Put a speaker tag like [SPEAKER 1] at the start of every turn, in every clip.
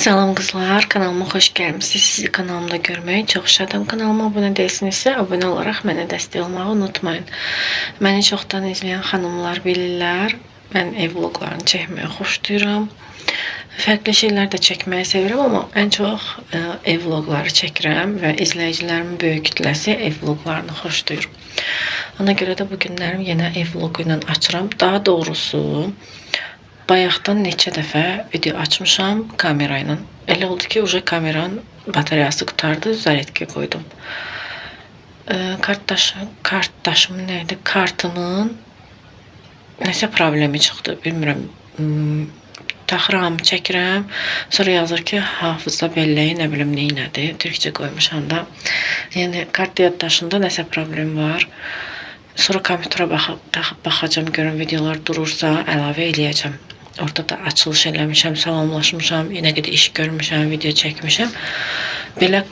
[SPEAKER 1] Salam qızlar, kanalıma xoş gəlmisiniz. Sizi kanalımda görməyə çox şadam. Kanalıma abunə değilsinizsə, abunə olaraq mənə dəstək olmağı unutmayın. Məni çoxdan izləyən xanımlar bilirlər. Mən ev vloglarını çəkməyi xoşlayıram. Fərqli şeylər də çəkməyi sevirəm, amma ən çox ev vlogları çəkirəm və izləyicilərimin böyük kütləsi ev vloglarını xoşlayır. Ona görə də bu günlərim yenə ev vlogu ilə açıram. Daha doğrusu, bayaqdan neçə dəfə video açmışam kamera ilə. Elə oldu ki, uje kameranın batareyası qurtardı, zaryadka qoydum. Kartdaşımın nə idi? Kartımın nəsə problemi çıxdı, bilmirəm. Taxıram, çəkirəm. Sonra yazır ki, hafıza belləyi nə bilim neynədir. Türkcə qoymuşam da. Yəni kart yaddaşında nəsə problem var. Sonra kompüterə baxıb taxıb baxacağam, görüm videolar durursa əlavə eləyəcəm. Orada da açılış eləmişəm, salamlaşmışam, nə qədər iş görmüşəm, video çəkmişəm. Belə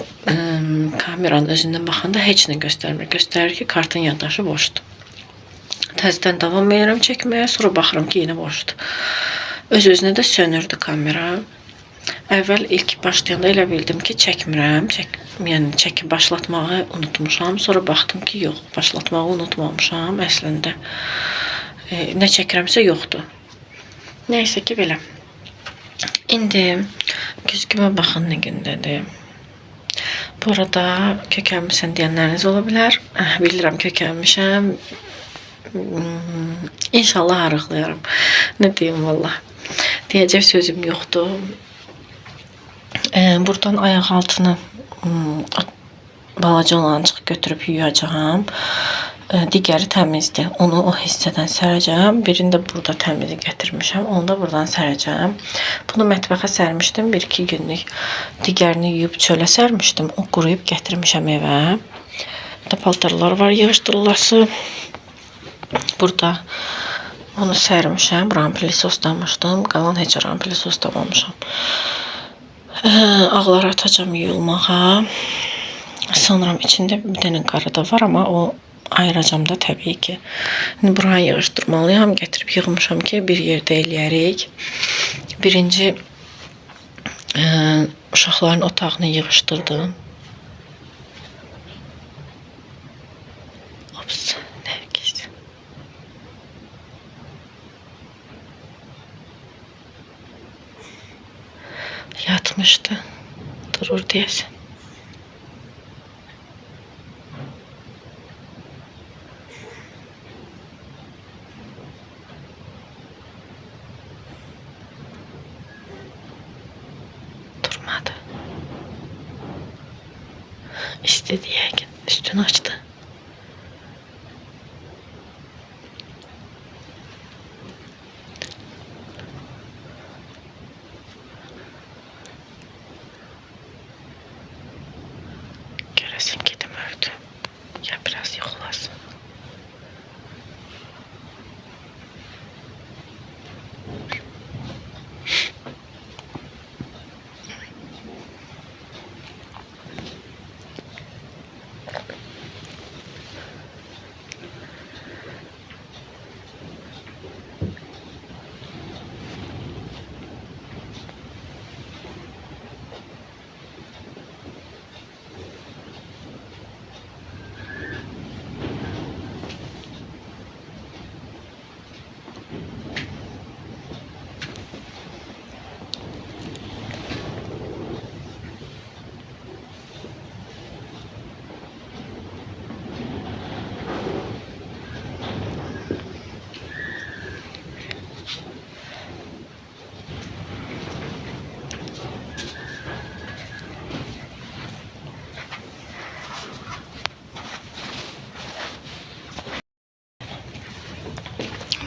[SPEAKER 1] kameranın özündən baxanda heç nə göstərmir. Göstərir ki, kartın yaddaşı boşdur. Təzədən davam edirəm çəkməyə, sonra baxıram ki, yenə boşdur. Öz-özünə də sönürdü kamera. Əvvəl ilk başlayanda elə bildim ki, çəkmirəm, yəni çəkib başlatmağı unutmuşam. Sonra baxdım ki, yox, başlatmağı unutmamışam əslində. Nə çəkirəmsə yoxdur. Nəysə ki, belə. İndi güzgümə baxın nə gündədir. Bu arada kökəlmisən deyənləriniz ola bilər. Bilirəm kökəlmişəm. İnşallah arıqlayaram. Nə deyim vallah. Deyəcək sözüm yoxdur. Buradan ayaq altını balaca olanı çıxıb götürüb yuyacağam. Digəri təmizdir. Onu o hissədən sərəcəm. Birini də burada təmizi gətirmişəm. Onu da buradan sərəcəm. Bunu mətbəxə sərmişdim 1-2 günlük. Digərini yuyub çölə sərmişdim. O quruyub gətirmişəm evə. Burada paltarlar var yığışdırılası. Burada onu sərmişəm. Buranı pilisoslamışdım. Qalan heç oranı pilisoslamamışam. Ağları atacağam yuyulmağa. Sonra içində bir dənə qara da var, amma o ayıracağam da təbii ki. İndi buranı yığışdırmalıyam. Gətirib yığmışam ki, bir yerdə eləyərik. Birinci uşaqların otağını yığışdırdım. Ops, Nərgiz. Yatmışdı. Durur deyəsən. Durmadı. İstedi yəqin. Üstünü açdı. Görəsən gedim ördü. Ya biraz yoxlasın.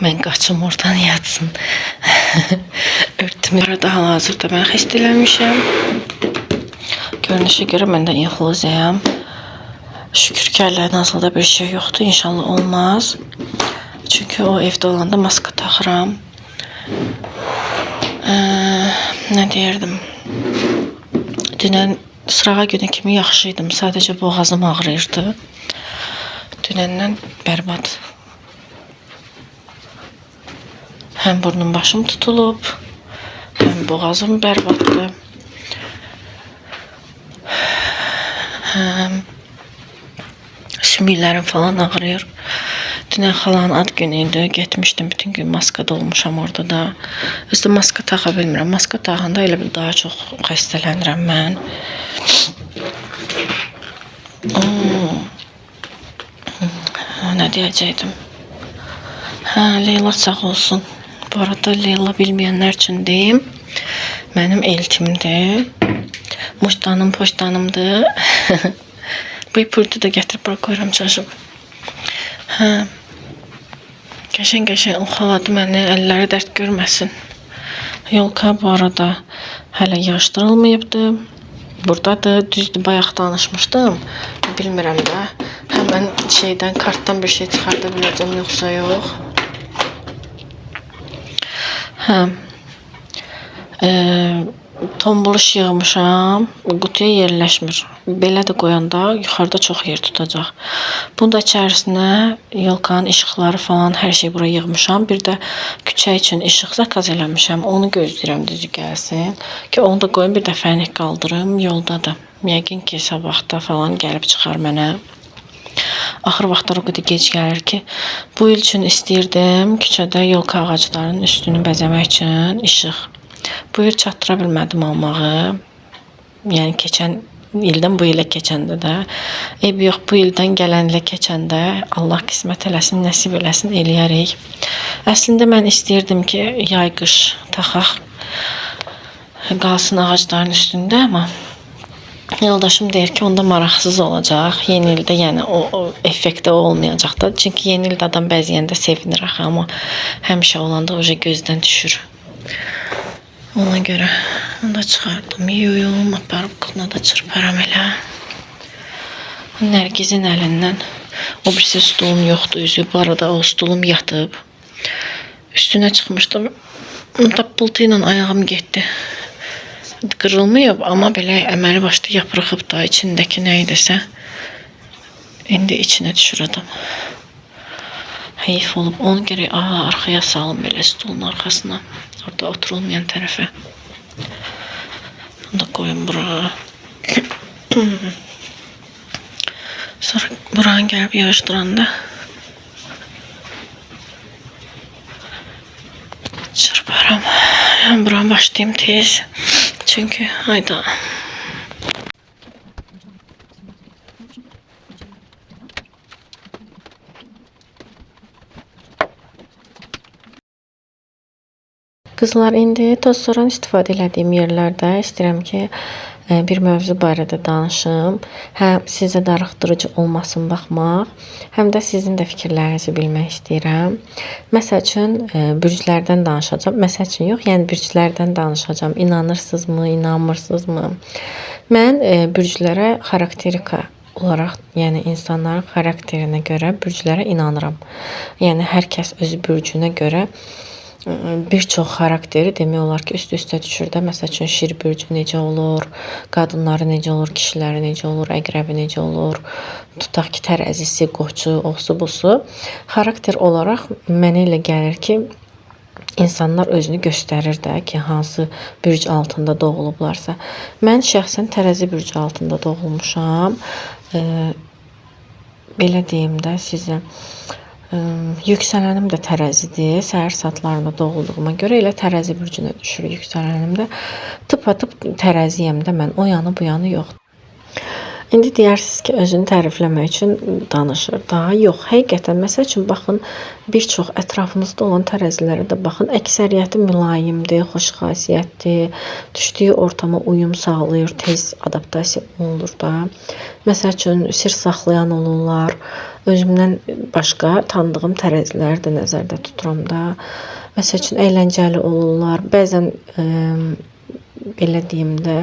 [SPEAKER 1] Mən qaçım oradan yatsın. Örtdüm. Arada hal-hazırda mən xəstələnmişəm. Görünüşə görə mən də influziyam. Şükür ki, Allahın azında bir şey yoxdur. İnşallah olmaz. Çünki o evdə olanda maska taxıram. Nə deyirdim? Dünən sırağa günü kimi yaxşı idim. Sadəcə boğazım ağrıyırdı. Dünəndən bərbad. Həm burnum başım tutulub, həm boğazım bərbaddır. Hə, sümüklərim falan ağrıyır. Dünən xalanın ad günü idi. Getmişdim, bütün gün maskada olmuşam orada da. Özü də maska taxa bilmirəm. Maska taxanda elə bil daha çox xəstələnirəm mən. Nə deyəcəkdim? Hə, Leyla sağ olsun. Bu arada Leyla bilməyənlər üçün deyim. Mənim eltimdir. Muştanım, poştanımdır. Bu pultu da gətirib bura qoyuram çaşıb. Hə. Qəşəng-qəşəng uxaladı məni, əlləri dərd görməsin. Yolka bu arada hələ yığışdırılmayıbdı. Buradadır. Düzdür, bayaq danışmışdım. Bilmirəm də. Həmən şeydən, kartdan bir şey çıxarda biləcəm yoxsa yox. Hə. Tombuluş yığmışam. Qutuya yerləşmir. Belə də qoyanda yuxarıda çox yer tutacaq. Bunu da içərisinə yolkanın işıqları falan hər şey bura yığmışam. Bir də küçə üçün işıq zakaz eləmişəm. Onu gözləyirəm düzü gəlsin. Ki onu da qoyum bir də fənik qaldırım yoldadır. Yəqin ki sabahda falan gəlib çıxar mənə. Axır vaxtlar o qədər gec gəlir ki, bu il üçün istəyirdim küçədə yolka ağaclarının üstünü bəzəmək üçün işıq. Bu il çatdıra bilmədim almağı. Yəni keçən ildən bu ilə keçəndə də eybi yox, bu ildən gələn ilə keçəndə Allah qismət eləsin, nəsib eləsin, eləyərik. Əslində mən istəyirdim ki, yay qış taxaq qalsın ağacların üstündə, amma yoldaşım deyir ki, onda maraqsız olacaq. Yeni ildə yəni o effektdə olmayacaq da. Çünki yeni ildə adam bəzəyəndə sevinir axı, amma həmişə olanda oje gözdən düşür. Ona görə onu da çıxardım, yuyum, aparıb qutuna da çırparam elə. Nərgizin əlindən o birisi stulum yoxdur üzü. Bu arada o stulum yatıb. Üstünə çıxmışdım. Tappıltı ilə ayağım getdi. Qırılmayıb, amma belə əməli başlı yapırıxıb da içindəki nə idisə. İndi içinə düşür adam. Heyif olub. Onu gərək arxaya salım belə stulun arxasına. Orada oturulmayan tərəfə. Bunu da qoyum bura. Sonra buranı gəlib yığışdıranda çırparam. Yəni buranı başlayayım tez. Çünki hayda. Qızlar, indi tozsoran istifadə elədiyim yerlərdə istəyirəm ki, bir mövzu barədə danışım. Həm sizə darıxdırıcı olmasın baxmaq, həm də sizin də fikirlərinizi bilmək istəyirəm. Məsəl üçün, bürclərdən danışacağam. Məsəl üçün yox, yəni bürclərdən danışacağam. İnanırsınızmı, inanmırsınızmı? Mən bürclərə xarakterika olaraq, yəni insanların xarakterinə görə bürclərə inanıram. Yəni hər kəs öz bürcünə görə bir çox xarakteri demək olar ki, üst-üstə düşür də. Məsəl üçün, şir bürcü necə olur, qadınları necə olur, kişiləri necə olur, əqrəbi necə olur, tutaq ki, tərəzisi, qoçu, osu, busu. Xarakter olaraq mənə elə gəlir ki, insanlar özünü göstərir də ki, hansı bürc altında doğulublarsa. Mən şəxsən tərəzi bürcü altında doğulmuşam. Belə deyim də sizə. Yüksələnim də tərəzidir. Səhər saatlarında doğulduğuma görə elə tərəzi bürcünə düşür yüksələnim də. Tıpatıp tərəziyəm də mən. O yanı bu yanı yox. İndi deyərsiniz ki, özünü tərifləmək üçün danışır. Daha yox, həqiqətən məsəl üçün baxın, bir çox ətrafınızda olan tərəzilərə də baxın. Əksəriyyəti mülayimdir, xoşxasiyyətdir, düşdüyü ortama uyum sağlayır, tez adaptasiya olunur da. Məsəl üçün sir saxlayan olurlar. Özümdən başqa tanıdığım tərəziləri də nəzərdə tuturam da. Məsəl üçün əyləncəli olurlar. Bəzən belə deyim də,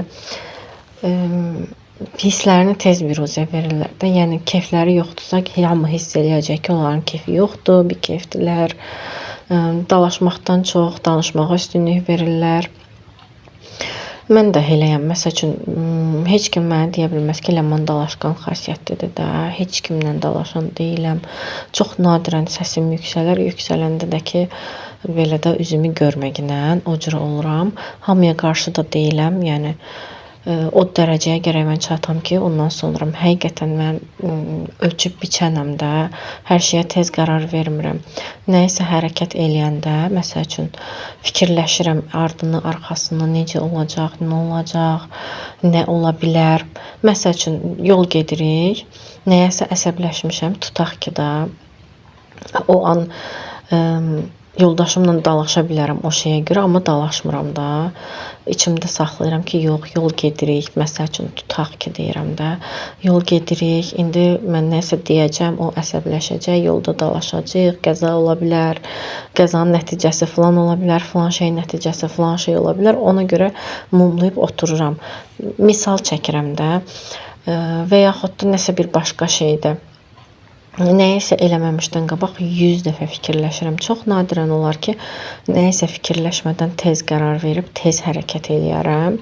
[SPEAKER 1] hisslərini tez biruzə verirlər də. Yəni kefləri yoxdursa, hamı hiss eləyəcək ki, onların kefi yoxdur, bir kefdilər. Dalaşmaqdan çox danışmağa üstünlük verirlər. Mən də eləyəm. Məsəl üçün, heç kim mənə deyə bilməz ki, Ləman dalaşqan xasiyyətlidir də. Heç kimlə dalaşan deyiləm. Çox nadirən səsim yüksələr. Yüksələndə də ki, belə də üzümü görməklə o cür oluram. Hamıya qarşı da deyiləm. Yəni O dərəcəyə gərək mən çatam ki, ondan sonra həqiqətən mən ölçüb biçənəm də, hər şeyə tez qərar vermirəm. Nəyisə hərəkət eləyəndə, məsəl üçün fikirləşirəm ardını, arxasını, necə olacaq, nə olacaq, nə ola bilər. Məsəl üçün yol gedirik, nəyəsə əsəbləşmişəm, tutaq ki da o an yoldaşımla dalaşa bilərəm o şeyə görə, amma dalaşmıram da. İçimdə saxlayıram ki, yox, yol gedirik. Məsəl üçün tutaq ki, deyirəm də, yol gedirik. İndi mən nəsə deyəcəm, o əsəbləşəcək, yolda dalaşacağıq, qəza ola bilər, qəzanın nəticəsi filan ola bilər, filan şeyin nəticəsi filan şey ola bilər. Ona görə mumlayıb otururam. Misal çəkirəm də. Və yaxud da nəsə bir başqa şeydə. Nəyisə eləməmişdən qabaq 100 dəfə fikirləşirəm. Çox nadirən olar ki, nəyisə fikirləşmədən tez qərar verib tez hərəkət eləyərəm.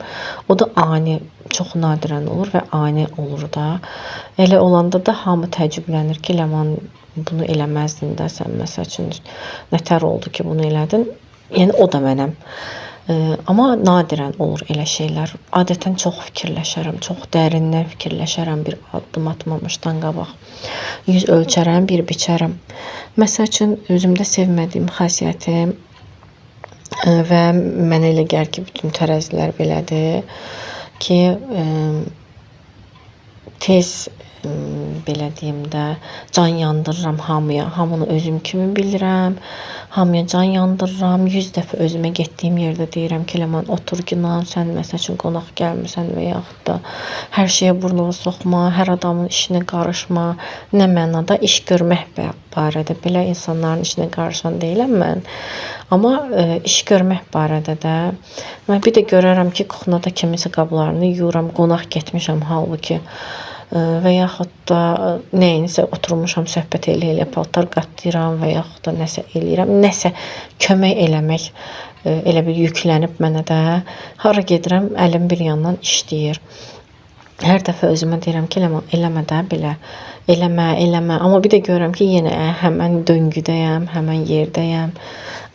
[SPEAKER 1] O da ani, çox nadirən olur və ani olur da. Elə olanda da hamı təəccüblənir ki, Ləman bunu eləməzdin də sən, məsəl üçün nətər oldu ki, bunu elədin. Yəni o da mənəm. Amma nadirən olur elə şeylər. Adətən çox fikirləşərəm, çox dərindən fikirləşərəm bir addım atmamışdan qabaq. 100 ölçərəm, bir biçərəm. Məsəl üçün özümdə sevmədiyim xasiyyətim və mənə elə gəlir ki, bütün tərəzilər belədir ki, tez belə deyim də, can yandırıram hamıya. Hamını özüm kimi bilirəm. Hamıya can yandırıram. 100 dəfə özümə getdiyim yerdə deyirəm ki, Ləman otur ginan, sən məsəl üçün qonaq gəlmisən və yaxud da hər şeyə burnunu soxma, hər adamın işinə qarışma. Nə mənada iş görmək barədə belə insanların işinə qarışan deyiləm mən. Amma iş görmək barədə də mən bir də görərəm ki, kuxnada kiminsə qablarını yuyuram, qonaq getmişəm halbuki. Və yaxud da nəyinsə oturmuşam, söhbət elə-elə paltar qatlayıram və yaxud da nəsə eləyirəm. Nəsə kömək eləmək elə bir yüklənib mənə də. Hara gedirəm, əlim bir yandan işləyir. Hər dəfə özümə deyirəm ki, eləmə, eləmə də belə, eləmə, eləmə. Amma bir də görürəm ki, yenə həmən döngüdəyəm, həmən yerdəyəm.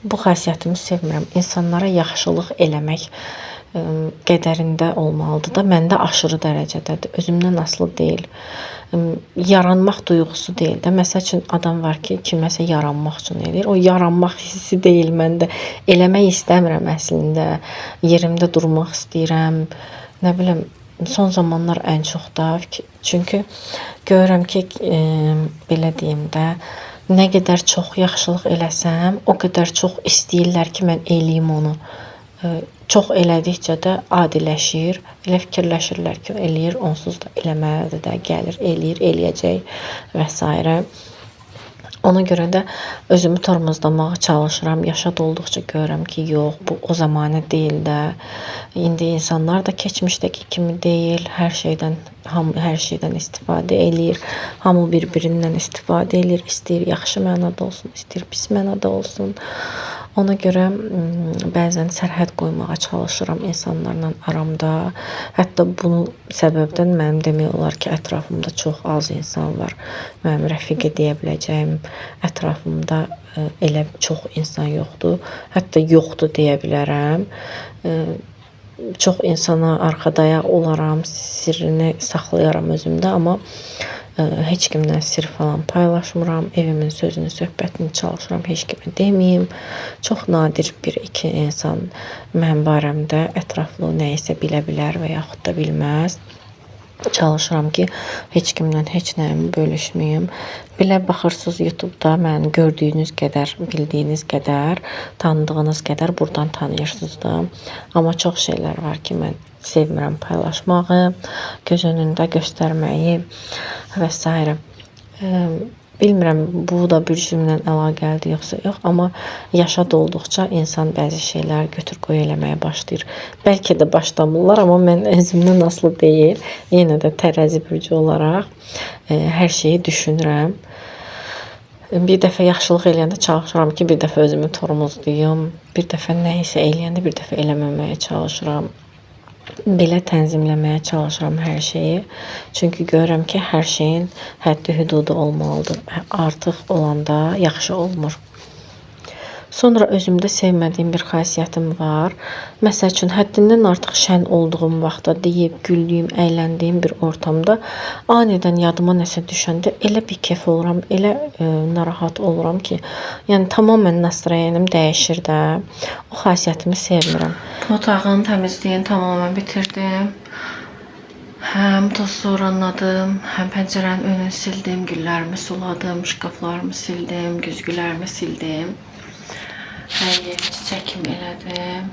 [SPEAKER 1] Bu xasiyyətimi sevmirəm. İnsanlara yaxşılıq eləmək qədərində olmalıdır da. Məndə aşırı dərəcədədir. Özümdən asılı deyil. Yaranmaq duyğusu deyil də. Məsəl üçün adam var ki, kiməsə yaranmaq üçün eləyir. O yaranmaq hissi deyil məndə. Eləmək istəmirəm əslində. Yerimdə durmaq istəyirəm. Nə bilim, son zamanlar ən çox da. Çünki görürəm ki, belə deyim də, nə qədər çox yaxşılıq eləsəm, o qədər çox istəyirlər ki, mən eləyim onu. Çox elədikcə də adiləşir. Elə fikirləşirlər ki, eləyir, onsuz da eləməlidir də, gəlir, eləyir, eləyəcək və s. Ona görə də özümü tormozlamağa çalışıram. Yaşa dolduqca görürəm ki, yox, bu o zamanə deyil də. İndi insanlar da keçmişdəki kimi deyil. Hər şeydən, hamı hər şeydən istifadə eləyir. Hamı bir-birindən istifadə eləyir. İstəyir yaxşı mənada olsun, istəyir pis mənada olsun. Ona görə bəzən sərhəd qoymağa çalışıram insanlarla aramda. Hətta bunu səbəbdən mənim demək olar ki, ətrafımda çox az insan var. Mənim rəfiqə deyə biləcəyim ətrafımda elə çox insan yoxdur. Hətta yoxdur deyə bilərəm. Çox insana arxadayaq olaram, sirrini saxlayaram özümdə, amma heç kimdən sir falan paylaşmıram. Evimin sözünü, söhbətini çalışıram heç kimə deməyim. Çox nadir bir-iki insan mənim barəmdə ətraflı nəyisə bilə bilər və yaxud da bilməz. Çalışıram ki, heç kimdən heç nəyimi bölüşməyim. Belə baxırsınız YouTube-da məni gördüyünüz qədər, bildiyiniz qədər, tanıdığınız qədər buradan tanıyırsınız da. Amma çox şeylər var ki, mən sevmirəm paylaşmağı, göz önündə göstərməyi və s. Bilmirəm, bu da bürcümlə əlaqəlidir yoxsa yox, amma yaşa dolduqca insan bəzi şeylər götür-qoy eləməyə başlayır. Bəlkə də başlamırlar, amma mən özümdən asılı deyil. Yenə də tərəzi bürcü olaraq hər şeyi düşünürəm. Bir dəfə yaxşılıq eləyəndə çalışıram ki, bir dəfə özümü tormozlayım. Bir dəfə nəyisə eləyəndə bir dəfə eləməməyə çalışıram. Belə tənzimləməyə çalışıram hər şeyi. Çünki görürəm ki, hər şeyin həddi-hüdudu olmalıdır. Artıq olanda yaxşı olmur. Sonra özümdə sevmədiyim bir xasiyyətim var. Məsəl üçün, həddindən artıq şən olduğum vaxtda deyib, güldüyüm, əyləndiyim bir ortamda anidən yadıma nəsə düşəndə elə bir kef oluram, elə narahat oluram ki, yəni tamamilə nastroyenim dəyişir də. O xasiyyətimi sevmirəm. Otağın təmizliyini tamamilə bitirdim. Həm toz soranladım, həm pəncərənin önünü sildim, güllərimi suladım, şkaflarımı sildim, güzgülərimi sildim. Hər yeri çiçəkim elədim.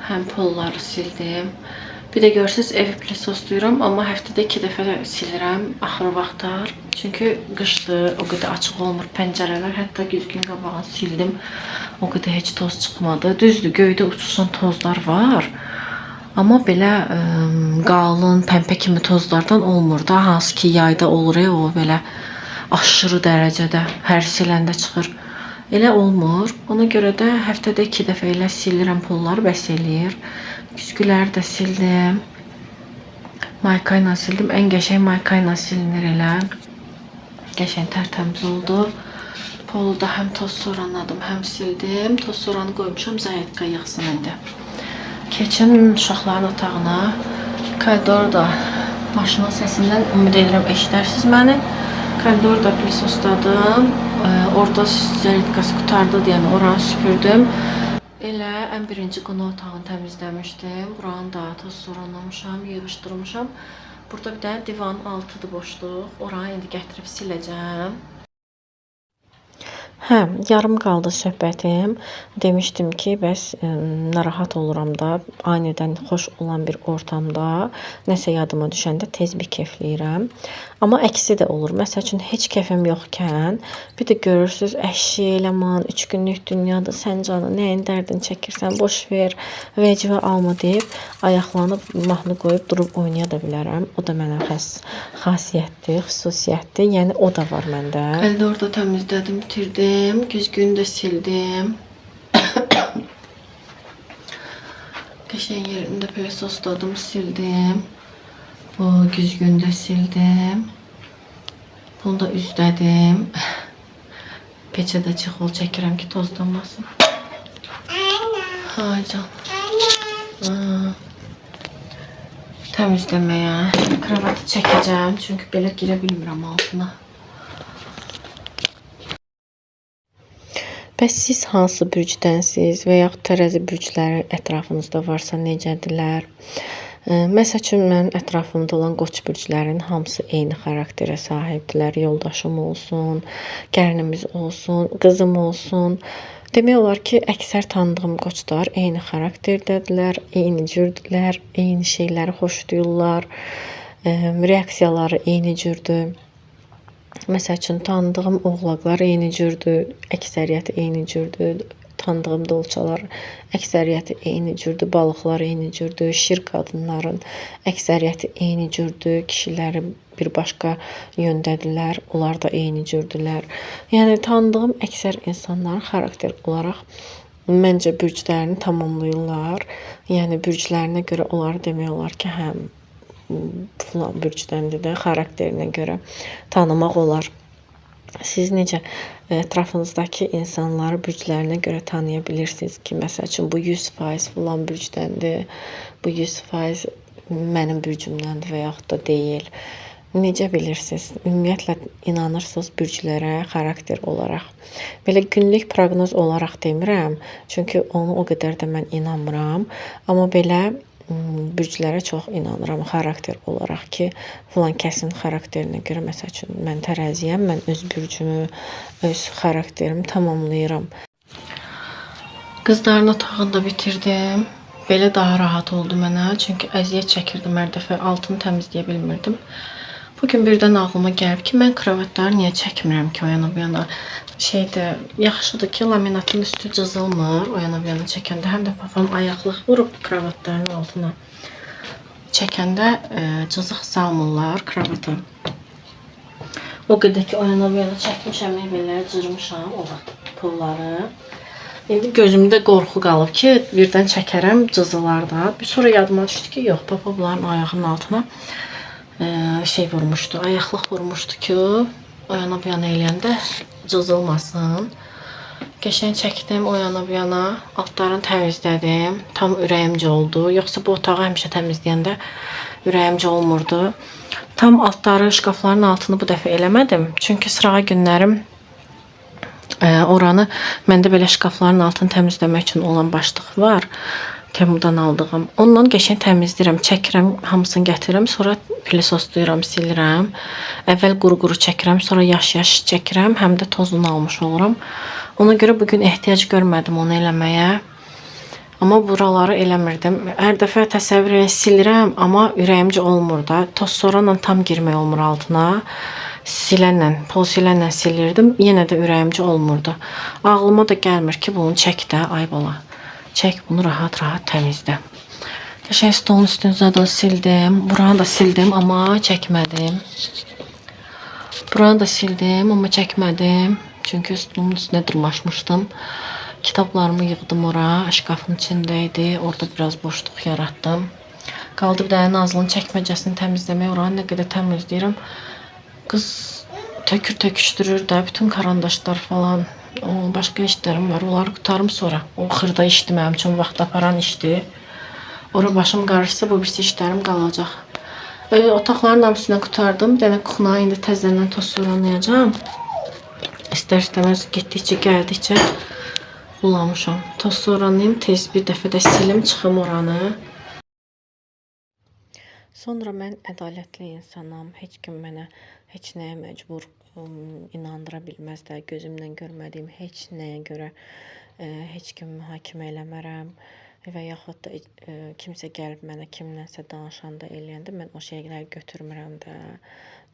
[SPEAKER 1] Həm polları sildim. Bir də görürsüz, evi pilososlayıram, amma həftədə 2 dəfə də silirəm axır vaxtlar. Çünki qışdır, o qədər açıq olmur pəncərələr. Hətta güzgünün qabağını sildim. O qədər heç toz çıxmadı. Düzdür, göydə uçuşan tozlar var. Amma belə qalın, pəmpə kimi tozlardan olmur da. Hansı ki yayda olur o belə aşırı dərəcədə hər siləndə çıxır. Elə olmur. Ona görə də həftədə 2 dəfə elə silirəm polları, bəs eləyir. Güzgüləri də sildim. Mayka ilə sildim. Ən qəşəng mayka ilə silinir elə. Qəşəng tərtəmiz oldu. Polu da həm toz soranladım, həm sildim. Toz soranı qoymuşam, zayatka yığsın indi. Keçim uşaqların otağına. Koridorda maşının səsindən ümid edirəm eşidərsiniz məni. Koridorda pilososladım. Orada zəritkası qurtardı, yəni oranı süpürdüm. Elə ən birinci qonaq otağını təmizləmişdim. Buranı da toz soranlamışam, yığışdırmışam. Burada bir dənə divanın altıdır boşluq. Oranı indi gətirib siləcəm. Hə, yarım qaldı söhbətim. Demişdim ki, bəs narahat oluram da, anidən xoş olan bir ortamda nəsə yadıma düşəndə tez bir kefləyirəm. Amma əksi də olur. Məsəl üçün, heç kefim yoxkən bir də görürsüz, əşi eləman, 3 günlük dünyadır, sən canı nəyin dərdini çəkirsən, boş ver, vecivə alma deyib ayaqlanıb mahnı qoyub durub oynaya da bilərəm. O da mənə xasiyyətdir, xüsusiyyətdir. Yəni o da var məndə. Koridorda təmizlədim, bitirdim. Güzgünü də sildim. Qəşəng yerində pilososladım, sildim. Bu güzgünü də sildim. Bunu da üzlədim. Peçədə çixol çəkirəm ki, tozlanmasın. Ay can. Təmizləməyə. Kravatı çəkəcəm, çünki belə girə bilmirəm altına. Bəs siz hansı bürcdənsiz və yaxud tərəzi bürcləri ətrafınızda varsa necədirlər? Məsəl üçün, mənim ətrafımda olan qoç bürclərinin hamısı eyni xarakterə sahibdirlər. Yoldaşım olsun, gəlinimiz olsun, qızım olsun. Demək olar ki, əksər tanıdığım qoçlar eyni xarakterdədirlər, eyni cürdürlər, eyni şeyləri xoşlayırlar, reaksiyaları eyni cürdür. Məsəl üçün, tanıdığım oğlaqlar eyni cürdür, əksəriyyəti eyni cürdür. Tanıdığım dolçalar əksəriyyəti eyni cürdür, balıqlar eyni cürdür, şir qadınların əksəriyyəti eyni cürdür, kişiləri bir başqa yöndədirlər, onlar da eyni cürdürlər. Yəni tanıdığım əksər insanlar xarakter olaraq məncə bürclərini tamamlayırlar. Yəni bürclərinə görə onları demək olar ki, həm filan bürcdəndir də, xarakterinə görə tanımaq olar. Siz necə ətrafınızdakı insanları bürclərinə görə tanıya bilirsiniz ki, məsəl üçün, bu 100% filan bürcdəndir, bu 100% mənim bürcümdəndir və yaxud da deyil. Necə bilirsiniz? Ümumiyyətlə inanırsınız bürclərə xarakter olaraq? Belə günlük proqnoz olaraq demirəm, çünki onu o qədər də mən inanmıram. Amma belə bürclərə çox inanıram xarakter olaraq ki, filan kəsin xarakterinə görə, məsəl üçün, mən tərəziyəm, mən öz bürcümü, öz xarakterimi tamamlayıram. Qızların otağını da bitirdim. Belə daha rahat oldu mənə, çünki əziyyət çəkirdim hər dəfə, altını təmizləyə bilmirdim. Bugün birdən ağlıma gəlib ki, mən kravatları niyə çəkmirəm ki, o yana bu yana. Şeydə, yaxşıdır ki, laminatın üstü cızılmır, o yana bu yana çəkəndə. Həm də papam ayaqlıq vurub kravatların altına. Çəkəndə cızıq salmırlar kravata. O qədər ki, o yana bu yana çəkmişəm, meyvələri cırmışam o vaxt pulları. İndi gözümdə qorxu qalıb ki, birdən çəkərəm cızılar da. Bir sonra yadıma düşdü ki, yox, papa bunların ayağının altına şey vurmuşdu, ayaqlıq vurmuşdu ki, o yana bu yana eləyəndə cızılmasın. Qəşəng çəkdim o yana bu yana. Altlarını təmizlədim. Tam ürəyimcə oldu. Yoxsa bu otağı həmişə təmizləyəndə ürəyimcə olmurdu. Tam altları, şkafların altını bu dəfə eləmədim. Çünki sırağa günlərim oranı məndə belə şkafların altını təmizləmək üçün olan başlıq var. Temudan aldığım. Ondan qəşəng təmizləyirəm, çəkirəm, hamısını gətirirəm, sonra pilisoslayıram, silirəm. Əvvəl quru-quru çəkirəm, sonra yaş-yaş çəkirəm, həm də tozunu almış oluram. Ona görə bu gün ehtiyac görmədim onu eləməyə. Amma buraları eləmirdim. Hər dəfə təsəvvür elə silirəm, amma ürəyimcə olmur da. Toz soranla tam girmək olmur altına. Silənlə, pol silənlə silirdim. Yenə də ürəyimcə olmurdu. Ağlıma da gəlmir ki, bunu çək də, ay bala. Çək bunu rahat-rahat təmizlə. Qəşəng stolun üstünü zaten sildim. Buranı da sildim, amma çəkmədim. Buranı da sildim, amma çəkmədim. Çünki stolun üstünə dırmaşmışdım. Kitablarımı yığdım ora, şkafın içində idi. Orada biraz boşluq yaratdım. Qaldı bir dənə Nazlının çəkməcəsini təmizləmək. Oranı nə qədər təmizləyirəm. Qız tökür töküşdürür də bütün karandaşlar falan. O, başqa işlərim var. Onları qurtarım sonra. O xırda işdi mənim üçün vaxt aparan işdi. Ora başım qarışsa bu birisi işlərim qalacaq. Otaqların hamısını qurtardım. Bir dənə kuxnayı indi təzədən toz soranlayacağam. İstər-istəməz getdikcə, gəldikcə bulamışam. Toz soranlayım, tez bir dəfə də silim, çıxım oranı. Sonra mən ədalətli insanam. Heç kim mənə heç nəyə məcbur inandıra bilməz də. Gözümlə görmədiyim heç nəyə görə heç kimi mühakimə eləmərəm. Və yaxud da kimsə gəlib mənə kimlənsə danışanda, eləyəndə mən o şeyləri götürmürəm də.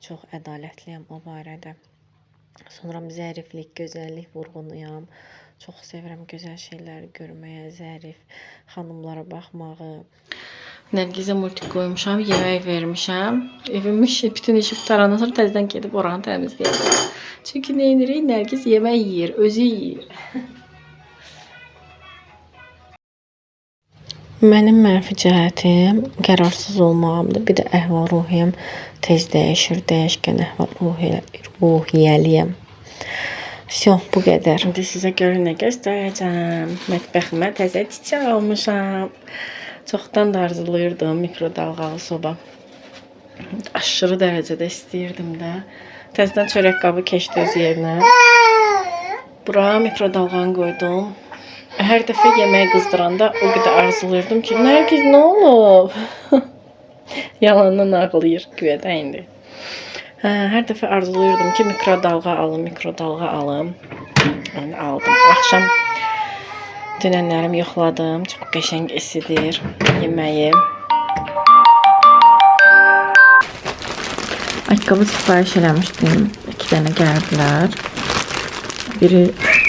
[SPEAKER 1] Çox ədalətliyəm o barədə. Sonra zəriflik, gözəllik vurğunuyam. Çox sevirəm gözəl şeyləri görməyə, zərif xanımlara baxmağı. Nərgizə multik qoymuşam, yemək vermişəm. Evimin işi, bütün işi qurtarandan sonra təzədən gedib oranı təmizləyəcəm. Çünki nə edirik? Nərgiz yemək yeyir, özü yeyir. Mənim mənfi cəhətim qərarsız olmağımdır. Bir də əhval-ruhiyyəm tez dəyişir, dəyişkən əhval-ruhiyyəliyəm. Vəsə, bu qədər. İndi sizə görün nə göstərəcəm. Mətbəximə təzə çiçək almışam. Çoxdan da arzulayırdım mikrodalğalı soba. Aşırı dərəcədə istəyirdim də. Təzədən çörək qabı keçdi öz yerinə. Bura mikrodalğanı qoydum. Hər dəfə yemək qızdıranda o qədər arzulayırdım ki, Nərgiz nə olub? Yalandan ağlayır güya da indi. Hə, hər dəfə arzulayırdım ki, mikrodalğa alım, mikrodalğa alım. Yəni aldım. Axşam dünənlərimi yoxladım. Çox qəşəng isidir yeməyi. Ayaqqabı sifariş eləmişdim. 2 dənə gəliblər. Biri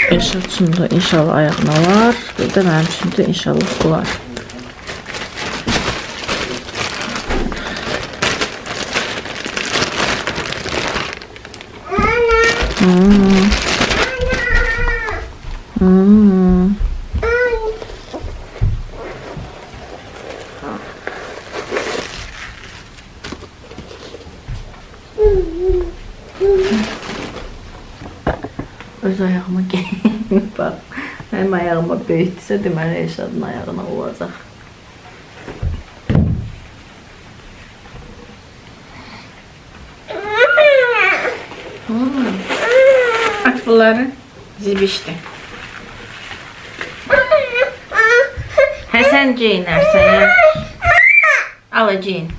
[SPEAKER 1] Elşad üçündür, inşallah ayağına olar. Bir də mənim üçündür, inşallah olar. Öz ayağıma geyim. Bax, mənim ayağıma böyüdsə, deməli Elşadın ayağına olacaq. At bunları. Zibişdi. Həsən geyinərsən ya. Al geyin.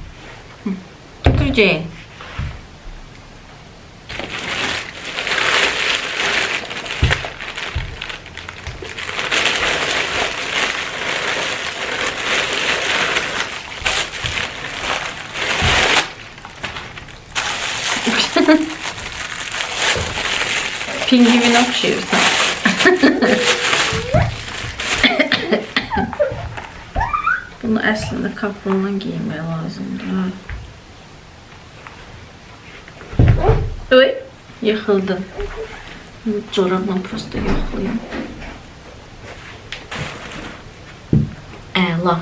[SPEAKER 1] Götür geyin. Pingvin oxşayırsan. Bunu əslində kapronla geyinmək lazımdır. Oy, yıxıldım. Corabla prosto yoxlayım. Əla.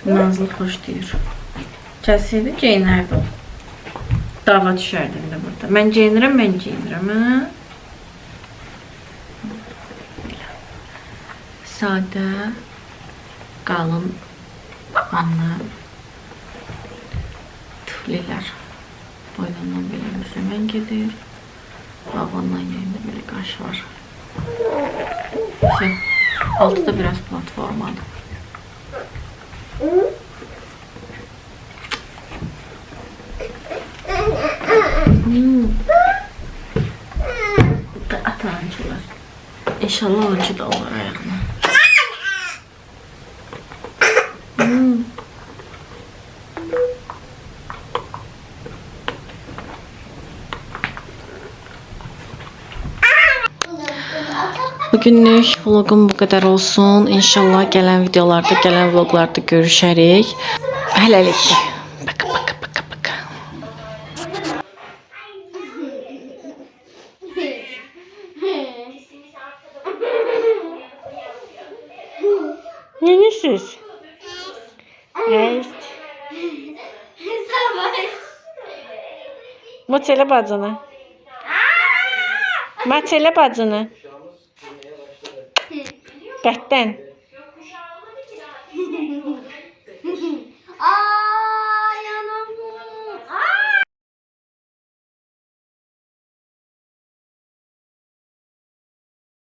[SPEAKER 1] Nazlı xoşlayır. Gəlsəydi geyinərdi o. Dava düşərdi indi burada. Mən geyinirəm, mən geyinirəm, hə? Belə. Sadə, qalın anlı tuflilər. Boynundan belə müsəlman gedir. Bağlandan yerində belə qaş var. Şey, altı da biraz platformadır. Atancılar. İnşallah oncu da olur ayağına. Bugünlük vlogum bu qədər olsun. İnşallah gələn videolarda, gələn vloglarda görüşərik. Hələlik. Paka paka paka paka. Nenisiz? Evet. Maç elə bacını. Maç elə bacını. Bətdən.